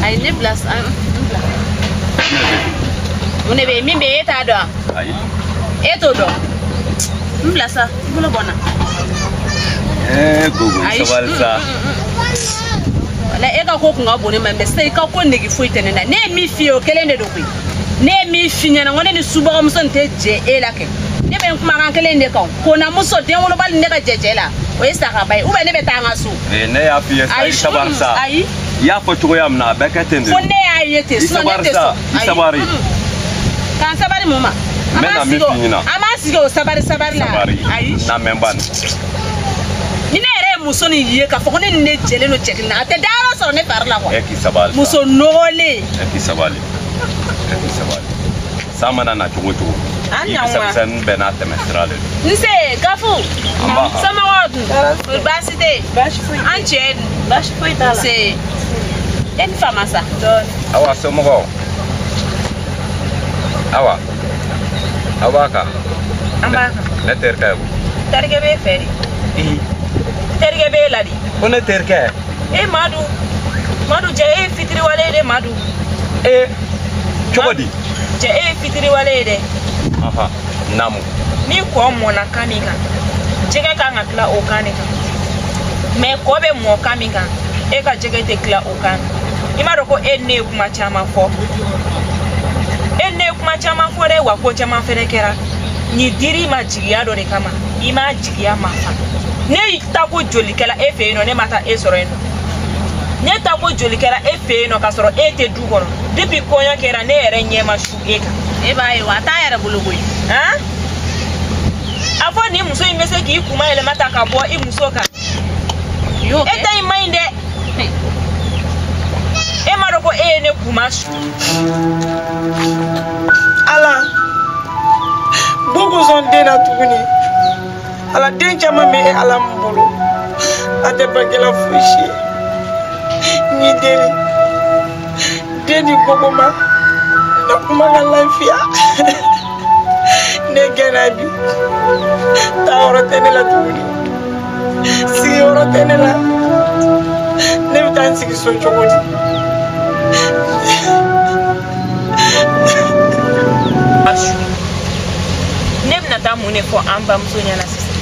Ayi ne bila sa n bila. Mun de bɛ yen min bɛ yen e t'a dɔn? Ayi. E t'o dɔn? N bila sa i bolo bɔ n na. Gogo sabali sa. Wala e ka ko kun ka bon ne ma mais sisan i ka ko nege foyi tɛ ne na. Ne ye min f'i ye o kelen de don koyi. Ne ye min f'i ɲɛna n ko ne ni subagamuso nin tɛ jɛ e la kɛ. Ne bɛ n kumakan kelen de kan. Konamuso denwolobali ne ka jɛ cɛ la o ye sakaba ye ou bien ne bɛ taa n ka so. Ne y'a f'i ye sa i sabali sa. Ayi. I y'a fɔ cogoya min na a bɛɛ kɛ ten de. Fo ne y'a ye ten sinon ne tɛ sɔn. I sabari. K'an sabari mun ma? N bɛ na min f'i ɲɛna. An b'an sigi o sabari sabari la. Sabari. Ayi. Na mɛn ban. Ni ne yɛrɛ ye muso nin ye k'a fɔ ko ne ni ne jɛlen don cɛ kelen na a tɛ dayɔrɔ sɔrɔ ne fari la quoi. E k'i sabali. Muso nɔgɔlen. E k'i sabali. E k'i sabali. San mana na cogo o cogo. An I ɲanwa. misɛnmisɛnnin bɛɛ n'a tɛmɛ sira de don. Nse Gafu. An b'a. Somɔgɔw dun? Baasi tɛ yen. Baasi foyi. An cɛ dun? Baasi foyi t'a la. Nse. E ni fama sa. Dɔɔni. Awa somɔgɔw. Awa. Aw b'a kan. An b'a kan. Ne terikɛ. Terikɛ b'e fɛ de. Ii. Terikɛ b'e la de. Ko ne terikɛ. E Madu. Madu cɛ e ye fitiriwale ye dɛ Madu. Ee. Cogo di? Cɛ e ye fitiriwale ye dɛ. Ahan. Naamu. Ni kɔ mɔna kan min kan, jɛgɛ kan ka tila o kan de kan. Mais kɔ bɛ mɔ kan min kan, e ka jɛgɛ tɛ tila o kan. I m'a dɔn ko e ni ne ye kuma caman fɔ. E ni ne ye kuma caman fɔ dɛ, wa ko caman fɛnɛ kɛra. Nin dir'i ma jigiya dɔ de kama, i m'a jigiya ma fa. Ne ta ko joli kɛla e fɛ yen nɔ, ne ma taa e sɔrɔ yen nɔ. Ne ta ko joli kɛra e fɛ yen nɔ k'a sɔrɔ e tɛ du kɔnɔ. Depuis kɔɲɔ kɛra ne yɛrɛ ɲɛ ma su e kan. E b'a ye wa a t'a yɛrɛ bolo koyi. Han? A fɔ nin muso in bɛ se k'i kuma yɛlɛma ta ka bɔ i muso kan. Y'o kɛ. E ta in man ɲi dɛ. E m'a dɔn ko e ye ne kuma su. Ala, Gogo sɔn den na tuguni. Ala den caman bɛ e Ala min bolo. A tɛ bangela fosi ye. N y'i deli. Den di Gogo ma. Na kuma ka lafiya. Ne gɛnna bi. Taayɔrɔ tɛ ne la tuguni. Sigiyɔrɔ tɛ ne la. Ne bɛ taa n sigi so cogo di? Ne bɛna taa mun de fɔ an bamuso ɲɛna sisan?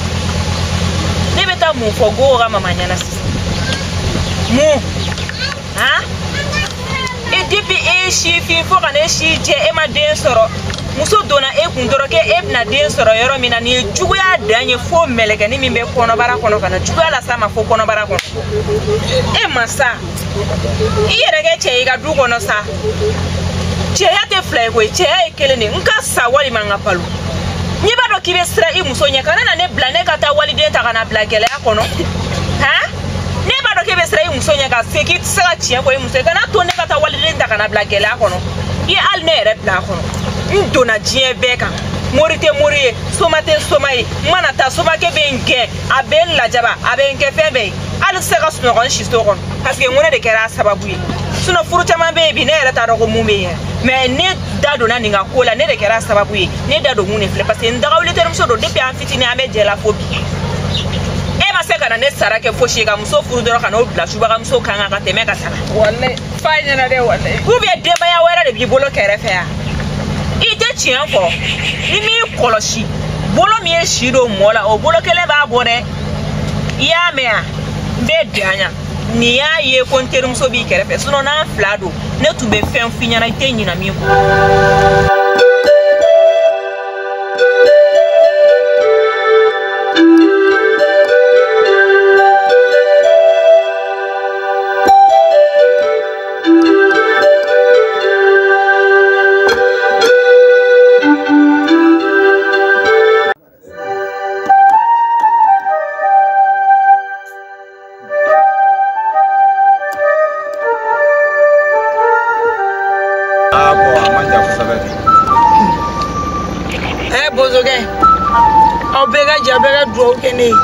Ne bɛ taa mun fɔ Gogo ka mama ɲɛna sisan? Mun? Han? E depuis e ye si fin fo ka na e si jɛ e ma den sɔrɔ. Muso donna e kun dɔrɔn k'e bɛna den sɔrɔ yɔrɔ min na nin ye juguya dan ye fo mɛlɛkɛnin min bɛ kɔnɔbara kɔnɔ ka na juguya las'a ma fo kɔnɔbara kɔnɔ. E ma sa. I yɛrɛ kɛ cɛ ye i ka du kɔnɔ sa. Cɛya tɛ fila ye koyi, cɛya ye kelen de ye. N ka sa walima n ka balo. N'i b'a dɔn k'i bɛ siran i muso ɲɛ, kana na ne bila ne ka taa waliden ta ka na bila gɛlɛya kɔnɔ. Han? Ne b'a dɔn k'e bɛ siran i muso ɲɛ ka se k'i tɛ se ka tiɲɛ fɔ i muso ye, kana to ne ka taa waliden ta ka na bila gɛlɛya kɔnɔ. I ye hali ne yɛrɛ bila a kɔnɔ. N donna diɲɛ bɛɛ kan. Mori tɛ mori ye, soma tɛ soma ye. N mana taa somakɛ bɛ n gɛn, a bɛ n lajaba, a bɛ n kɛ fɛn bɛɛ ye. Hali tɛ se ka sunɔgɔ n si so kɔnɔ parce que n ko ne de kɛra a sababu ye. Sinon furu caman bɛ yen bi ne yɛrɛ t'a dɔn ko mun bɛ yen yɛrɛ. Mais ne da donna nin ka ko la, ne de kɛra a sababu ye. Ne da don kun de filɛ parce que n dagawuli terimuso don depuis an fitinin an bɛ jɛ la fo bi. E ma se ka na ne sara kɛ fosi ye ka muso furu dɔrɔn ka n'o bila subagamuso kan ka tɛmɛ ka taga. Walayi f'a ɲɛna dɛ walayi. Ou bien denbaya wɛrɛ de b'i bolo kɛrɛfɛ yan. I tɛ tiɲɛ fɔ. Ni m'i kɔlɔsi, bolo min ye si don mɔ la, o bolo kelen b'a bɔ dɛ. I y'a mɛn wa? N bɛ dan yan. Nin y'a ye ko n terimuso b'i kɛrɛfɛ sinon n'an fila don ne tun bɛ fɛn f'i ɲɛna i tɛ ɲinɛ min kɔ. Bozokɛ, aw bɛɛ ka jɛ, bɛɛ ka duwawu kɛ ne ye.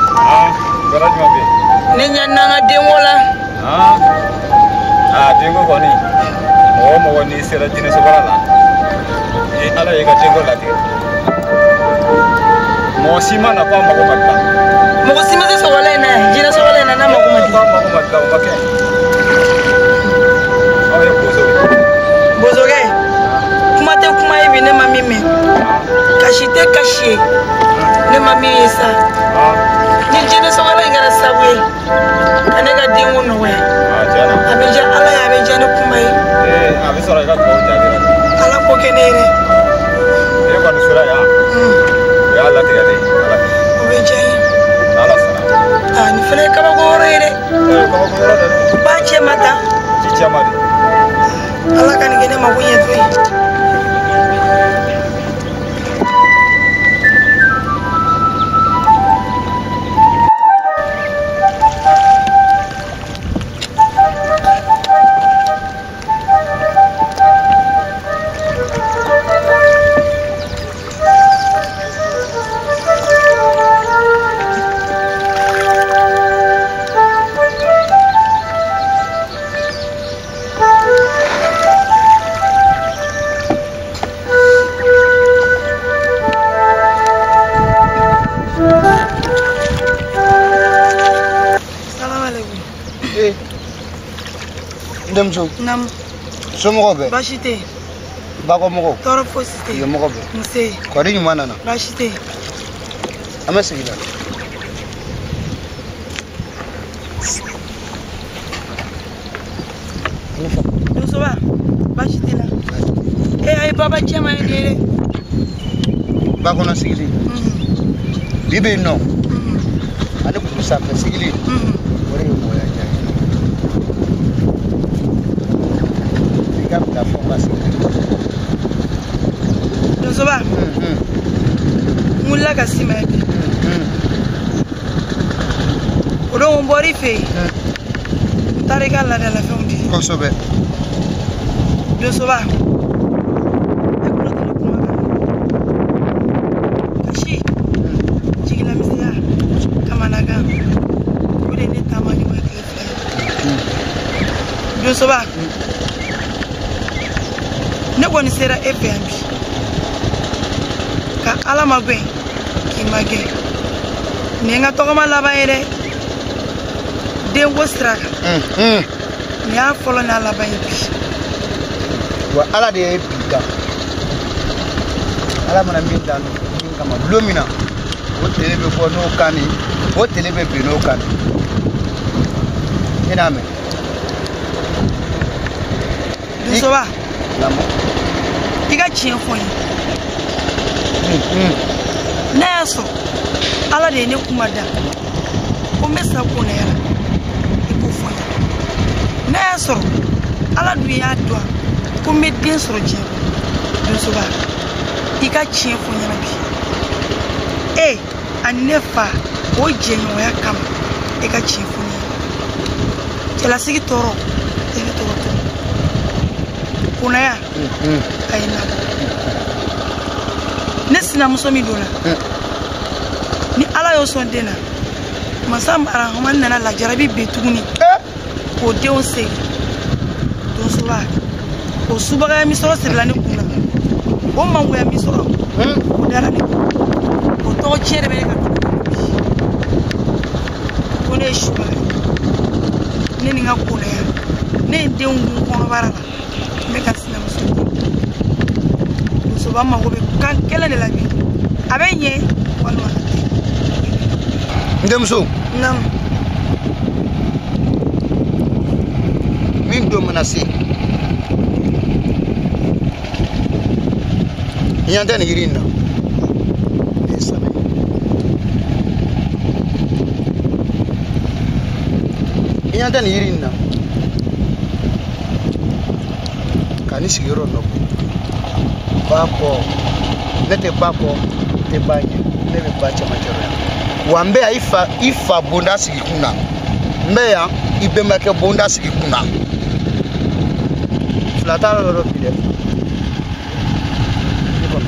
Ne ɲɛ n'an ka denko la. Denko kɔni, mɔgɔ o mɔgɔ n'i sera jinɛsobara la, ni Ala y'i ka denko latigɛ. Mɔgɔ si ma na ko a mago ma dilan. Mɔgɔ si ma se sɔgɔla in na yan, jinɛ sɔgɔla in na n'a mago ma dilan. Ko a mago ma dilan, o ma kɛ. Aw ye bozo ye. Bozokɛ, kuma tɛ kuma ye bi ne ma min mɛn. Kasi tɛ kasi ye, ne ma min ye sa. Ni jinɛ sɔgɔla in kɛra sababu ye ka ne ka denko nɔgɔya. A bɛ diya Ala ye, a bɛ diya ne kuma ye. A bɛ sɔrɔ i ka dugawu jaabi la. Ala k'o kɛ ne yɛrɛ. E kɔni sera yan. O y'a latigɛ de ye Ala fɛ. O bɛ diya n ye. N'Ala sɔnna. Aa nin fana ye kabako yɔrɔ ye dɛ. Kabako yɔrɔ dɛ. Ba cɛ ma ta. Ji cɛ ma de. Ala ka nin kɛ ne mako ɲɛ to ye. Denmuso. Naamu. Somɔgɔw bɛɛ? Baasi tɛ yen. Bakɔmɔgɔw? Tɔɔrɔ fosi tɛ yen. Yen mɔgɔ bɛɛ? Nse. Kɔri ɲuman nana? Baasi tɛ yen. An bɛ segin la. Donsoba, baasi t'i la? E a ye baba cɛman ye nin ye dɛ. Ba kɔnɔ sigili. Bi bɛ yen nɔ. Ani kulu sanfɛ sigili. O de ye mɔgɔya diya ye. I ka bila fɔ ka sigi. Donsoba. N wulila ka s'i ma ye bi. O don n bɔr'i fɛ yen. N taara i ka laadalafɛnw di. Kosɛbɛ. Donsoba. E kulo tɛ ne kuma kan. Kasi. Jigilamisɛnya. Kamanagan. O de ye ne taama ɲɔgɔn ye tile fila ye. Donsoba. Ne kɔni sera e fɛ yan bi. Ka Ala ma gɛn k'i ma gɛn. Nin ye n ka tɔgɔma laban ye dɛ. Denko sira kan. Nin y'a fɔlɔ n'a laban ye bi. Wa Ala de ye bi dan. Ala mana min dan min kama don min na o tele bɛ bɔ n'o kan de, o tele bɛ bin n'o kan de. I n'a mɛn. Donsoba. Lamɔ. I ka tiɲɛ fɔ n ye. N'a y'a sɔrɔ Ala de ye ne kuma da ko n bɛ sa kɔnɔya la, i k'o fɔ n ye. N'a y'a sɔrɔ Ala dun y'a dɔn ko n bɛ den sɔrɔ diɲɛ kɔnɔ, Donsoba, i ka tiɲɛ fɔ n ɲɛna bi. E ani ne fa o jɛɲɔgɔnya kama, i ka tiɲɛ fɔ n ye. Cɛlasigi tɔɔrɔ tɛ ne tɔɔrɔ tɔɔrɔ. Kɔnɔya a ye na bɔ. Ne sinamuso min donna, ni Ala y'o sɔn den na, masa Arahamani nana lajarabi bin tuguni k'o denw segin. Donsoba, o subagaya min sɔrɔ sirila ne kun na, o mangoya min sɔrɔ o dara ne kun, o tɔgɔ tiɲɛ de bɛ ne ka dugu kɔnɔ bi. Ko ne ye subaga ye, ne ni n ka konaya, ne ye denw dun kɔnɔbara la, n bɛ ka sinamuso di. Donsoba mago bɛ kan kelen de la bi, a bɛ ɲɛ walima a tɛ. N denmuso. Naamu. Min don mana se, i ɲɛ tɛ nin yiri in na, nin ye saba ye. I ɲɛ tɛ nin yiri in na, ka nin sigiyɔrɔ nɔ bɔ. Ba kɔ, ne tɛ ba kɔ, n tɛ ba ɲɛ, ne bɛ ba cɛmancɛ rɔ yan. Wa n bɛ yan i fa bonda sigi kun na, n bɛ yan i bɛnbakɛ bonda sigi kun na. Fila t'a yɔrɔ bi dɛ. Ne kɔnɔ.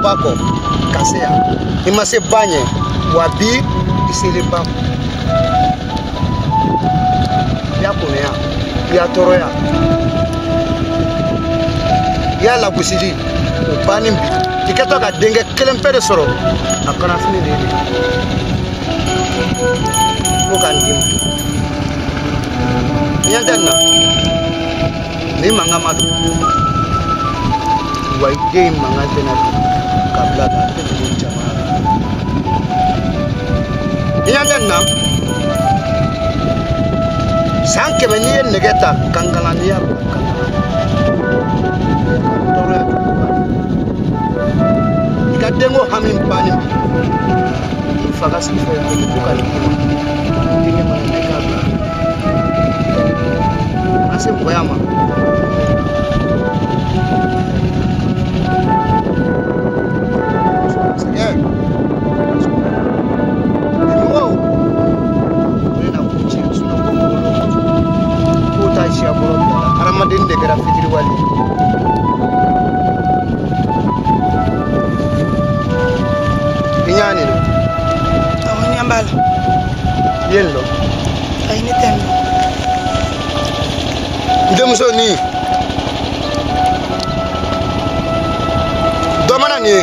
ba kɔ ka se yan i ma se ba ɲɛ wa bi i selen ba kɔ i y'a kɔnɔya i y'a tɔɔrɔya i y'a lagosili o banni bi i kɛtɔ ka denkɛ kelen pe de sɔrɔ a kanafini de ye nin ko k'a d'i ma ɲɛ tɛ nin na nin mankan ma don wa i den in mankan tɛna don ka bila ka tɛ tugu jamana la i ɲɛ tɛ nin na san 100 n'i ye nɛgɛ ta kankala n'i y'a bila kankala tɔɔrɔya juguba i ka denko hami banni bi i fa ka sigi fɛn ko ko ka d'i ma denkɛ mana na i k'a bila an se mɔgɔya ma. Masakɛ mɔgɔw ne na ko tiɲɛ sinɔn ko mɔgɔ k'o t'a siya kɔrɔ bila la hadamaden de kɛra fitiriwale ye. I ɲa nin na. Awɔ n ɲɛ b'a la. I ye nin dɔn. Ayi ne tɛ nin dɔn. N denmuso nin dɔ mana nin ye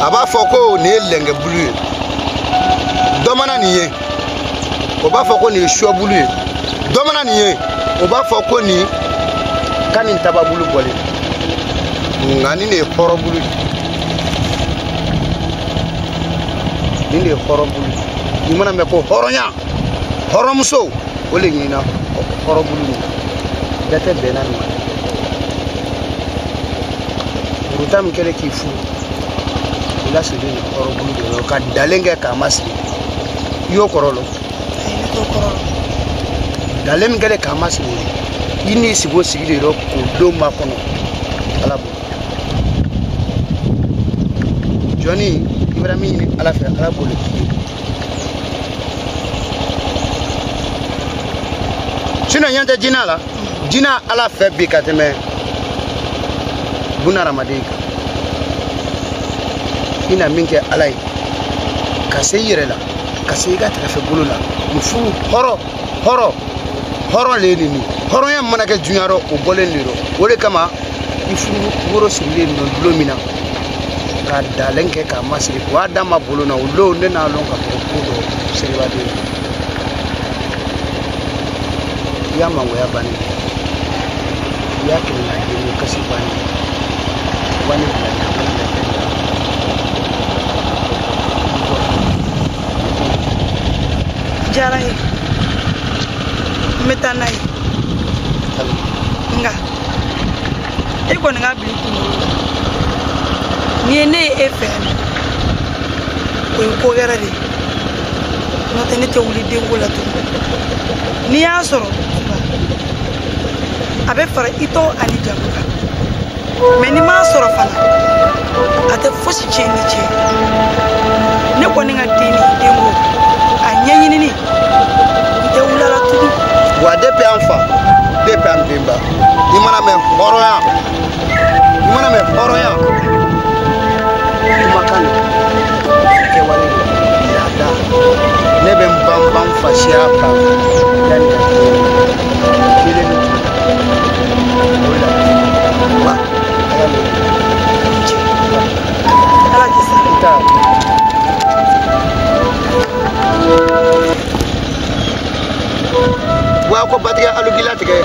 a b'a fɔ ko nin ye lɛnkɛbulu ye dɔ mana nin ye o b'a fɔ ko nin ye sɔbulu ye dɔ mana nin ye o b'a fɔ ko nin ka nin tababulu bɔlen nka nin de ye hɔrɔnbulu ye nin de ye hɔrɔnbulu ye i mana mɛn ko hɔrɔnya hɔrɔnmuso o de ɲinina hɔrɔnbulu nin bɛɛ tɛ bɛn na nin ma wuruta min kɛlen k'i furu i lasirilen don hɔrɔnbulu de la ka dalen kɛ k'a masiri i y'o kɔrɔ lɔn. Ayi ne t'o kɔrɔ lɔn. Dalen min kɛlen k'a masiri i n'i sigi o sigi de rɔ k'o don makɔnɔ ala bolo jɔnni i bɛra min ɲini ala fɛ ala b'o de k'i ye sinɔn ɲɛ tɛ jinɛ la jinɛ ala fɛ bi ka tɛmɛ bunahadamaden kan i na min kɛ ala ye ka se i yɛrɛ la ka se i ka tɛrɛfɛ bolo la nin furu hɔrɔn hɔrɔn hɔrɔn le ye nin ye hɔrɔnya mana kɛ diɲɛ rɔ o bɔlen de don o de kama i furu woro sirilen don dulon min na ka dalen kɛ k'a masiri o y'a d'a ma bolo na o don ne n'a lɔn k'a fɔ ko dɔ seribaden i y'a mangoya bannen i y'a kɛlɛ den kasi bannen wani bila diyara n ye n bɛ taa n'a ye nka e kɔni ka bila i kunkolo la n'i ye ne ye e fɛ yan o ye ko wɛrɛ de ye n'o tɛ ne tɛ wuli denko la tuguni n'i y'a sɔrɔ a bɛ fara i tɔgɔ ani jamu kan mɛ n'i m'a sɔrɔ fana a tɛ fosi tiɲɛ ni cɛ ne kɔni ka den ni denko a ɲɛɲinini n tɛ wuli a la tugun. Wa depuis an fa depuis an benba i mana mɛn hɔrɔnya i mana mɛn hɔrɔnya kumakan de kɛwale de laada ne bɛ n banban fasiya kan yanni ka kelen o la wa ala le ala k'i sara. Ta. Wa ko batigɛ alugila tigɛ.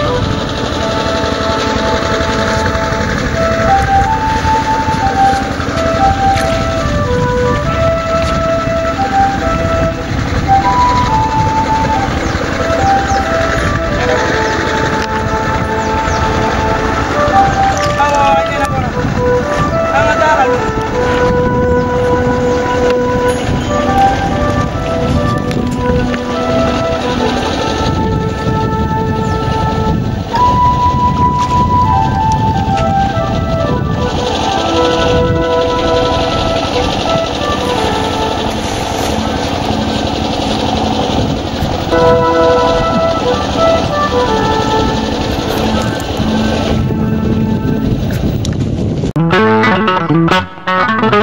Awɔ a ɲɛnabɔra an ka taa alu. Thank you.